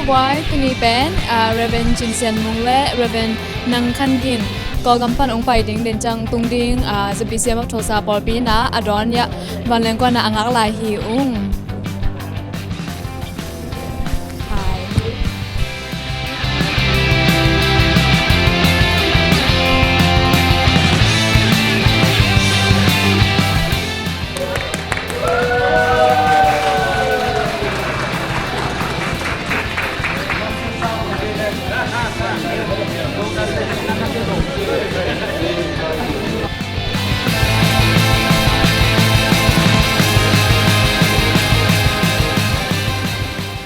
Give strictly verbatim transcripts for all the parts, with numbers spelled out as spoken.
Puai, tuni pen, ah, Reverend Cin Sian Mung le Reverend Nang Khan Gin Kawlgam pan hong pai ding, den ciang tung ding, ah, Z B C M of Tulsa pawlpi in ah a dawn ah vanleng kuan ah a ngak lai hi ung. Hai.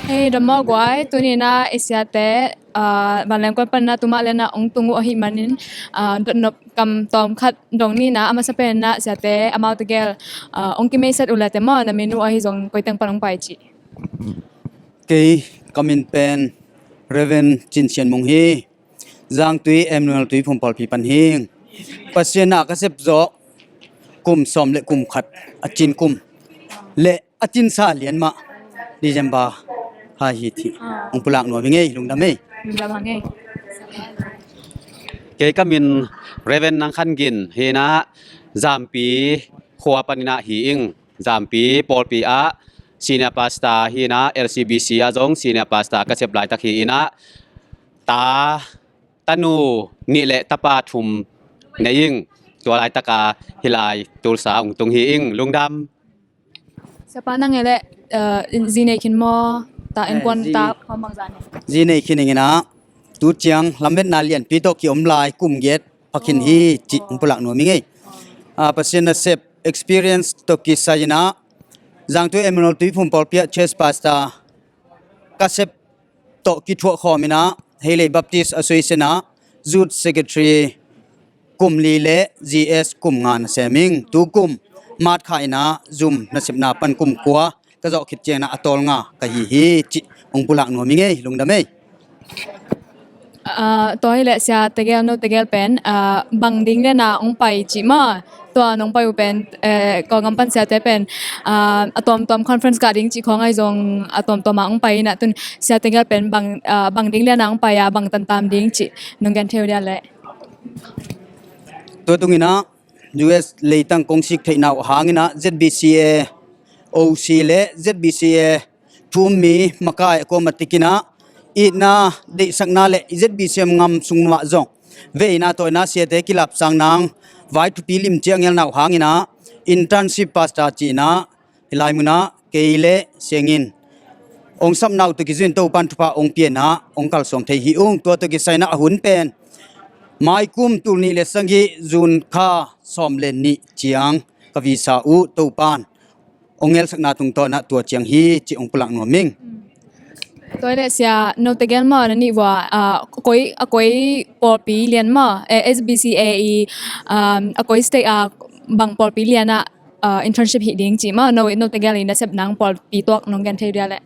Hei, dam maw guai, tuni in ah i siate, ah, vanleng kuan pan in ah tu mah leh in ah hong tung uh ahih manin, ah, dotnop kam tawm khat dong ni in ah, a masa pen in ah siate amau tegel, ah, hong kimaisak uh leh teh maw, na min uh ahi zong koi teng pan hong pai cih. Kei ka min pen Reverend Cin Sian Mung hi. Zangtui Emmanuel Tuiphum pawlpi pan hi ing. Pasian na ka sep zawh kum sawm le kum khat a cin kum le a cinsa lian mah December hi hi ci. Ah. Hong pulak nuam hi ing ei, lungdam ei. Lungdam hang ei. Kei ka min Reverend Nang Khan Gin hi in ah, Zampi khua pan in ah hi ing. Zampi pawlpi ah Senior Pastor hi in ah, L C B C ah zong Senior Pastor ka sep laitak hi in ah, ta, tanu nih le tapa thum nei ing. Tua laitak ah hih lai Tulsa hong tung hi ing. Lungdam. Siapa, nang e leh, eh, zi nei khin maw, ta, eh, innkuan zi, ta, khua mang zan e. Zi nei khin ing in ah, tu ciang lammetna lianpi tawh ki-om lai, kum giat pha khin hi cih hong pulak nuam ing ei. Ah, Pasian na sep experience tawh kisai in ah, Zangtui Emmanuel Tuiphum pawlpi ah Church Pastor ka sep tawh kithuah khawm in ah, Heilei Baptist Association ah Youth Secretary kum li le G S kum nga na sem ing. Tu kum March kha in ah Zoom nasepna pan kum kua ka zawh khit ciangin ah a tawlnga ka hi hi cih hong pulak nuam ing ei, lungdam ei. Ah, tua hi leh sia tegel, no tegel pen, ah, bang ding lian ah hong pai cih maw. Tua nong pai uh pen, eh, Kawlgam pan siate pen, ah, a tuamtuam conference kah ding cih khawng ahi zong a tuamtuam ah hong pai in ah, tun sia tegel pen bang, ah, bang ding lian ah hong pai a, bang tantam ding cih nong gen thei uh dia leh. Tua tung in ah U S leitang kong sik theihna uh hang in ah Z B C A O C le Z B C A thu um mi makai a kuamah tik in ah itna deihsakna le Z B C M ngam sung mah zong veina tawh in ah siate kilapsang nang vai thupi limci a ngelna uh hang in ah internship pastor cih in ah hih lai mun ah kei le Siangin hong sapna uh tawh kizuin Topa'n thupha hong pia in ah hong kalsuan thei hi ung. Tua tawh kisai in ah a hun pen mai kum tul nih le sagih June kha sawm le nih ciang ka visa uh Topa'n hong ngelsakna tungtawn ah tua ciang hi cih hong pulak nuam ing. Tua hi leh sia, no tegel maw na nih uh a, ah, koi, a koi pawlpi lian maw, eh, Z B C A i, um, a koi state a bang pawlpi lian ah, ah, internship hih ding cih maw, no, no tegel i nasep nang pawlpi tuak nong gen thei uh dia leh.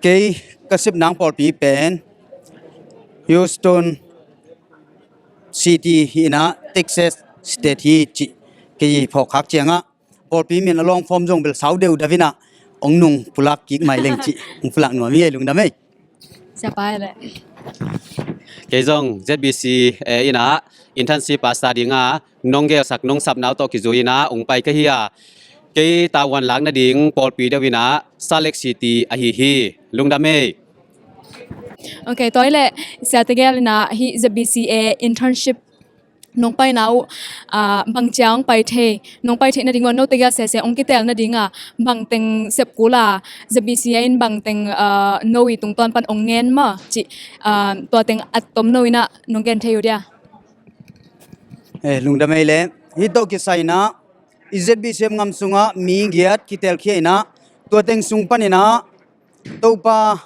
Kei ka sep nang pawlpi pen Houston City hi in ah Texas State hi cih kei phawk khak ciang ah pawlpi min a long form zong bel sau deuh deuh in ah hong nung pulak kik mai leng cih hong pulak nuam hi ei, lungdam ei. Siapa e leh. Kei zong Z B C A in ah internship pastor ding a nong gelsak nong sapna uh tawh kizui in ah hong pai ka hi a, kei tavuan lak nading pawlpi deuh in ah Salt Lake City ahi hi. Lungdam ei. Ok, tua hi leh sia tegel in ah hih Z B C A internship nong paina uh, ah, bang ciang hong pai thei, nong pai theih nading uh no tegel sese hong kitel nading a bang teng sep kul a, Z B C A in bang teng, ah, no i tungtawn pan hong ngen maw cih, ah, tua teng a tomno in ah nong gen thei uh dia. Eh, lungdam ei leh. Hih tawh kisai in ah i Z B C M ngam sung ah mi giat kitel khia in ah tua teng sung pan in ah Topa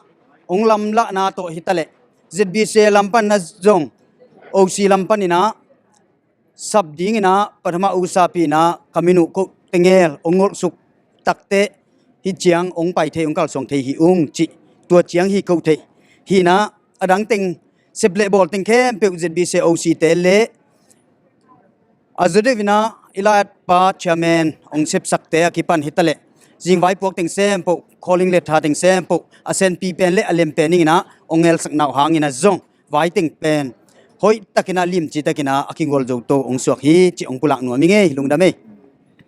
hong lamlahna tawh hi ta leh Z B C A lam pan in ah zong O C lam pan in ah sap ding in ah pathama usapi in ah ka min uh koh tengel hong ngolhsuk tak teh hih ciang hong pai thei, hong kalsuan thei hi ung cih tua ciang hi koh thei. Hi in ah a dang teng sep le bawl teng khempeuh Z B C A O C te le a zaw deuh in ah i laipa chairman hong sepsakte a kipan hi ta leh zingvai puak teng sempoh, calling letter teng sempoh, a senpi pen le a lem pen inginah ong ngelsak nau hangin a zong vai teng pen hoih takinah limci takinah a kigol zo to ong suak hi ci ong pulak nuam i ngei. Lungdam ei.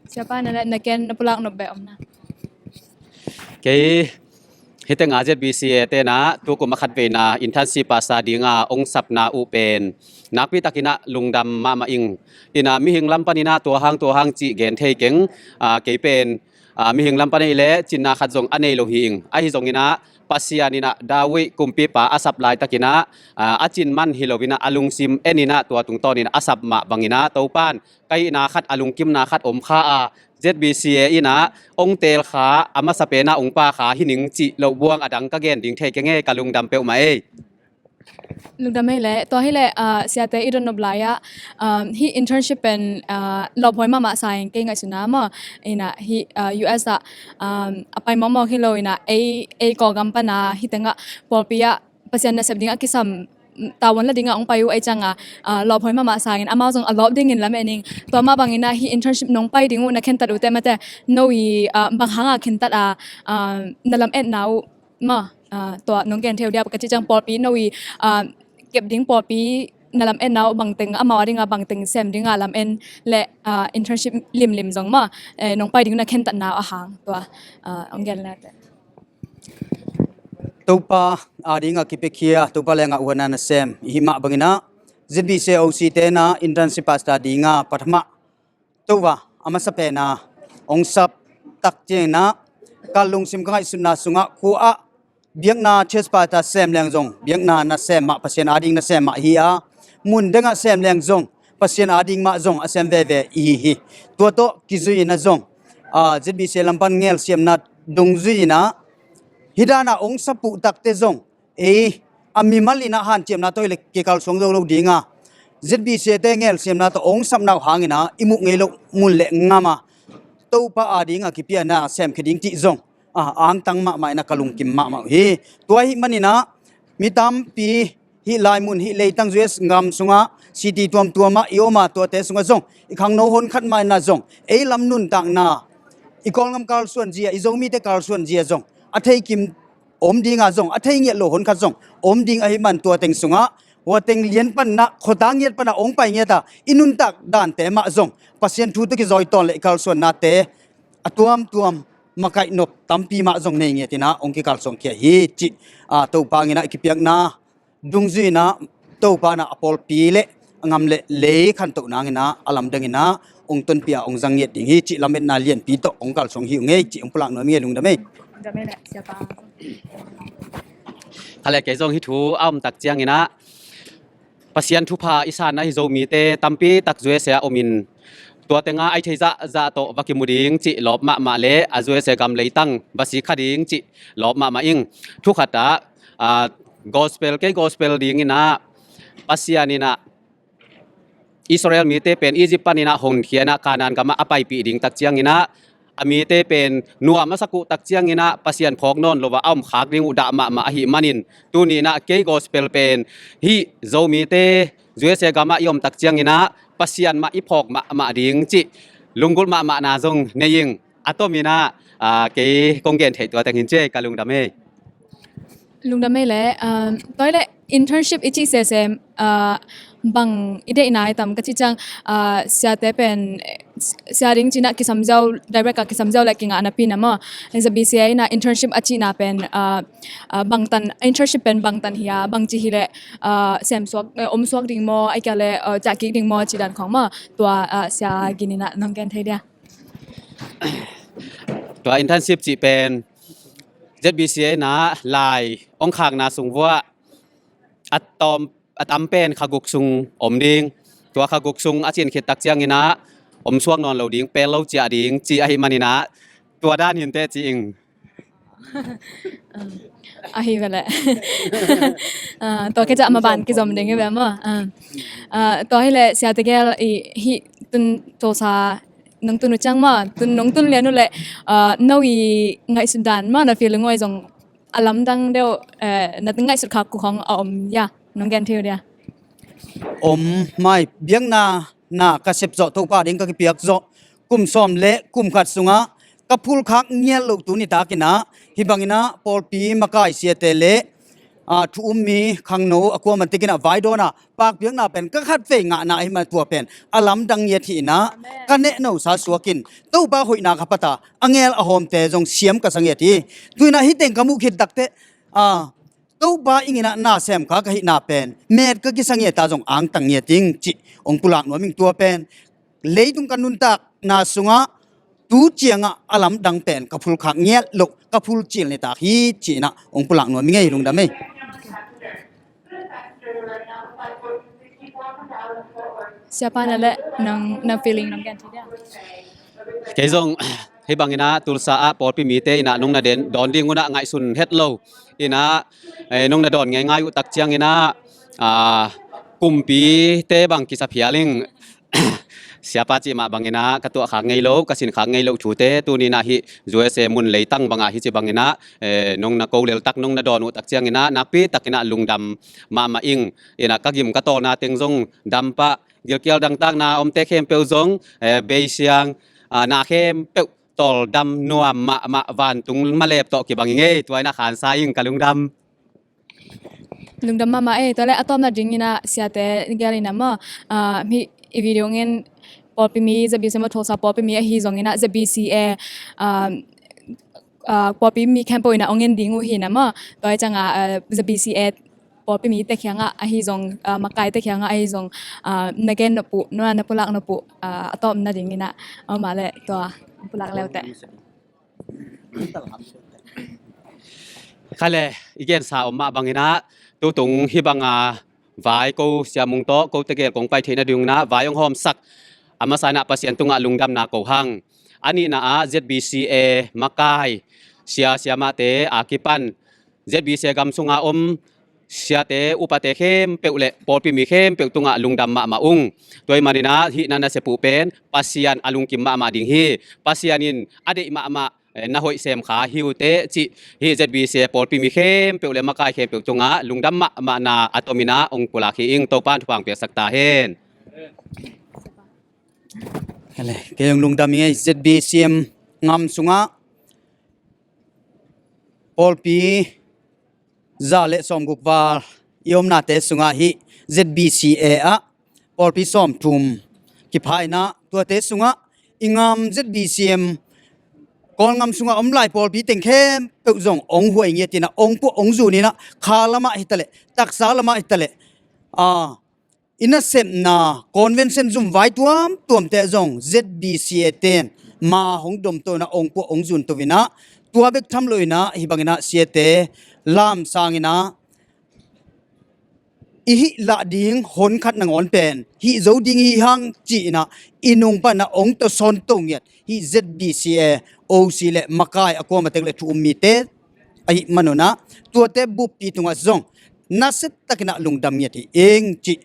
Siapa na le na ken na pulak nop beh om na. Kei hite nga Z B C A tenah tukum a khat veina internship pastor dinga ong sapna uh pen nakpi takinah lungdam mahmah ing. Inah mihing lam paninah tua hang tua hang cih gen thei keng. Kei pen mihing lam pan ei le cinna khat zong a nei lo hi ing. Ahi zonginah Pasian inah David kumpipa a sap laitakinah a cin man hi loinah a lungsim eninah tua tungtawninah a sap mah banginah Topan ka hihna khat a lungkimna khat om kha a Z B C A inah ong teel kha a masa penah ong pa kha hi ning cih loh buang a dang ka gen ding thei keng ei. Ka lungdam peuhmah ei. Lungdam ei le tua hi le siate i dot nop lai ah hi internship pen lawphuai mahmah sa ing kei ngaihsutna maw. Inah hi U S ah a pai mawkmawk hi lo inah ei ei Kawlgam pana hi tengah pawlpi ah Pasian nasep dingah kisam tavuan la dingah ong pai uh ei cianga lawphuai mahmah sa ing in amau zong a lawp dingin lam en ing. Tua mah banginah hi internship nong pai ding uh na khentat uh teh mate no i bang hanga khentat a na lam etna uh maw. Tua nong gen thei uh dia ka ci ciang pawlpi no i kep ding pawlpi na lam etna uh bangteng amau a dinga bangteng sem dinga lam en le internship limlim zong maw nong pai ding na khentatna uh a hang tua ong gen le teh. Topa a dinga kipiakhia Topa lenga uana nasem i hih mah banginah Z B C A O C tenah internship pastor dinga pathamah Topa a masa pena ong sap tak cianginah ka lungsim ka ngaihsutna sungah khua ah biakna church pastor sem leng zong biakna nasem mah Pasian a ding nasem mah hi a mun dengah sem leng zong Pasian a ding mah zong a sem veve i hi hi. Tua tawh kizui inah zong Z B C A lam pan ngelsiamna dungzui inah hi dana ong sap uh takte zong ei a mimal inah hanciamna tawh hi le kikalsuang zo lo dinga Z B C A te ngelsiamna tawh ong sapna uh hanginah i muh ngei loh mun le ngama Topa a dinga kipiana semkhia ding cih zong angtang mahmah inah ka lungkim mahmah uh hi. Tua hih maninah mi tampi hih lai mun hih leitang U S gam sungah city tuamtuamah i om a tuate sungah zong i khangno honkhat mah inah zong ei lam nuntakna i Kawlgam kalsuan zia i Zomite kalsuan zia zong a theikim om dinga zong a thei ngiat lo honkhat zong om ding ahi man tua teng sungah hua teng lian panna khuata ngiat pana ong pai ngiata i nuntak dante mah zong Pasian thu tawh kizawi tawn le i kalsuannate a tuamtuam makaih nop tampi mah zong nei ngiatinah ong kikalsuang khia hi cih Topa nginah i kipiakna dungzui inah Topa inah a pawlpi le a ngam le lei khantoh nanginah a lamdanginah ong tonpia ong zang ngiat ding hi cih lametna lianpi tawh ong kalsuang hi uh ngei cih ong pulak nuam i ngei. Lungdam ei. Kha le kei zong hi thu a om tak cianginah Pasian thupha i sanna hi Zomite tampi tak U S A a omin tua tenga ai thei zahzah tawh va kimu ding cih lawp mahmah le a U S A gam leitang va si kha ding cih lawp mahmah ing. Thukhatah gospel kei gospel dinginah Pasian inah Israel mite pen Egypt paninah honkhianah Canaan gamah a paipih ding tak cianginah a mite pen nuam a sak uh tak cianginah Pasian phawk nawn lo a a om khak ding uh dah mahmah ahi manin tuninah kei gospel pen hih Zomite U S A gamah i om tak cianginah Pasian mah i phawk mahmah ding cih lunggulh mahmahna zong nei ing. A tominah kei kong gen theih tua tengin ci ei. Ka lungdam ei. Lungdam ei le toi le internship i cih sese bang i deihna i tam ka cih ciang siate pen sia ding cinah kisam ziau direct a kisam ziau le kingah napi na maw. Z B C A inah internship a cihna pen bangtan internship pen bangtan hi a bangci hi le semsuak omsuak ding maw ai kia le ciahkik ding maw cih dan khawng maw tua sia gininah nong gen thei dia. Tua internship cih pen Z B C A inah lai ong khakna sung vuah a tawm a tam pen kha guk sung om ding. Tua kha guk sung a cin khit tak cianginah omsuak nawn lo ding pel lo ciah ding cih ahi maninah tua dan hinte ci ing. Ahi vele. Tua kicah maban kizom ding hi ve maw. Tua hi le siate gel i hih tun tosa nong tun uh ciang maw tun nong tun lian uh le no i ngaihsut dan maw na feeling uh ai zong a lamdang deuh na ngaihsut khak uh khong a om ya nong gen thei uh dia. Om mai biakna na ka sep zawh Topa ding ka kipiak zawh kum sawm le kum khat sungah ka phulkhak ngiat loh tu nitak in ah, hih bangin ah pawlpi makai siate le, aa, thu um mi khangno a kuaman tek in ah vai dawn a pakpiakna pen ka khatvei ngahna ahih man tua pen a lamdang ngiat hi in ah, ka nehnosa suak in Topa hoihna ka phat a, a ngel a hawmte zong siam ka sa ngiat hi. Tu in ah hih teng ka muh khit takteh, aa, Topa ing in ah nasem kha ka hihna pen met ka kisa ngiat a zong angtang ngiat ing cih hong pulak nuam ing. Tua pen leitung ka nuntakna sungah tu ciangah a lamdang pen ka phulkhak ngiat loh, ka phulcil nitak hi ci-in ah hong pulak nuam ing ei, lungdam ei. Siapa na le nang, nang feeling nang gen ti dia. Kei zong hih bangin ah Tulsa ah pawlpi mite in ah nong na den dawn ding un ah ngaihsun het lo in ah, eh, nong na dawn ngeingai uh tak ciangin ah, ah, kumpite bang kisa phial ing. Siapa cih mah bangin ah ka tuahkhak ngei lo, ka sinkhak ngei lo thute tuni in ah hih U S A mun leitang bangah hih ci bangin ah, eh, nong na ko lel tak, nong na dawn uh tak ciangin ah nakpi takin ah lungdam mahmah ing. In ah ka gim ka tawlna teng zong dam pah, gilkial dangtakna omte khempeuh zong, eh, beisiang, ah, na khempeuh tawldam nuam mahmah, vantung malep tawh kibang ing ei. Tua in ah khansa ing, ka lungdam. Lungdam mahmah ei. Tua le a tawpna dingin ah siate gel in ah maw, ah, hih i video ngen pawlpi mi Z B C maw, Tulsa pawlpi mi ahi zongin ah Z B C A, ah, ah, pawlpi mi khempeuh in ah hong en ding uh hi in ah maw. Tua hi ciangah, ah, Z B C A pawlpi mite kiangah ahi zong, ah, makaite kiangah ahi zong, ah, na gen nop uh, na, na pulak nop uh, ah, a tawpna dingin ah, amah le tua pulak leuteh. Kha le, i gensa om mah bangin ah tutung hih banga vai ko Sia Mung tawh ko tegel kong pai theihna dingin ah vai hong hawmsak a masa in ah Pasian tungah lungdamna ko hang. A nihna ah Z B C A makai sia siamahte a kipan Z B C A gam sunga om siate upate khempeuh le pawlpi mi khempeuh tungah lungdam mahmah ung. Tua ahih manin ah hih na nasep uh pen Pasian a lungkim mahmah ding hi. Pasian in a deih mahmah, eh, na hoih sem kha hi uh teh cih hih Z B C A pawlpi mi khempeuh le makai khempeuh tungah lungdam mahmahna a tomin ah hong pulak hi ing. Topa'n thupha hong piaksak ta hen. Kei hong lungdam ing ei. Z B C M ngam sungah pawlpi za le sawmguk val i omnate sungah hih Z B C A ah pawlpi sawmthum kipha in ah, tuate sungah i ngam Z B C M Kawlngam sungah om lai pawlpi teng khempeuh zong hong huai ngiat in ah, hong puah hong zun in ah, kha lamah hi taleh, taksa lamah hi taleh, a, i nasepna convention zum vai tuamtuamte zong Z B C A ten ma hong domto in ah, hong puah hong zunto in ah, tua bek tham lo in ah hih bangin ah siate lamsang in ah, i hih lah ding honkhat nangawn pen hih zo ding hi hang ci-in ah i nung pan ah hong tawsawn to ngiat hih Z B C A O C le makai a kuama tek le thu um mite ahih manun ah, tuate buppi tungah zong nasia takin ah lungdam ngiat hi ing cih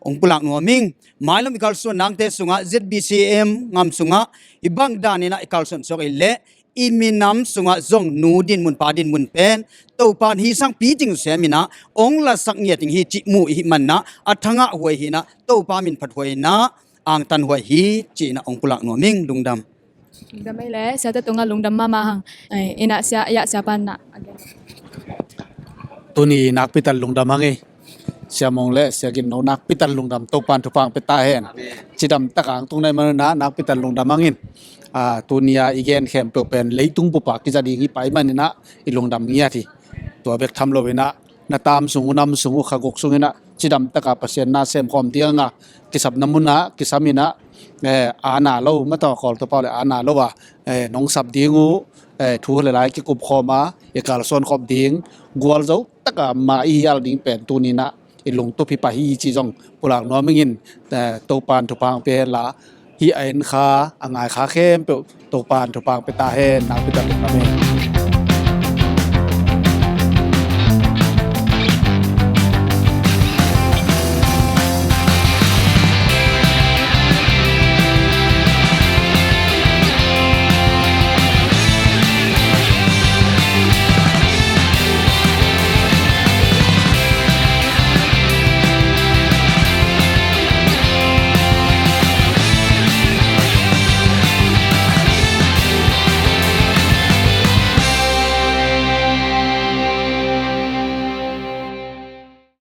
hong pulak nuam ing. Mailam i kalsuan nangte sungah Z B C M ngam sungah hih bang dan in ah i kalsuan suak i leh i minam sungah zong nu dinmun pa dinmun pen Topa'n hih sangpi ding sem in ah hong lasak ngiat ding hi cih mu i hih man ah, a thangah huai hi in ah, Topa min phat huai in ah, angtan huai hi ci-in ah hong pulak nuam ing. Lungdam. Lungdam ei le, siate tungah lungdam mahmah hang. Ai, in ah sia, ya, siapa na. Tuni nakpi tak lungdam hang ei. Sia Mung le Sia Gin No nakpi tak lungdam, Topa'n thupha hong pia ta hen. Cidam tak a hong tung na hih manun ah nakpi tak lungdam hang in. A, tuni a i gen khempeuh pen leitung bup a kiza ding hi pah ahih manin ah i lungdam ngiat hi. Tua bek tham lo in ah na taam sung uh, nam sung uh, kha guk sung in ah cidam tak a Pasian na sem khawm ding a, kisapna mun ah kisam in ah, eh, a na lo, ma tawh Kawl tuapa le a na lo a, eh, nong sap ding uh, eh, thu le lai kikup khawm a, i kalsuan khop ding gualzo tak a ma i hial ding pen tuni in ah i lungtup hi pah hi cih zong pulak nuam ing in, eh, Topa'n thupha hong pia hen la, hih a en kha, a ngai kha khempeuh Topa'n thupha hong pia ta hen. Nakpi tak lungdam ei.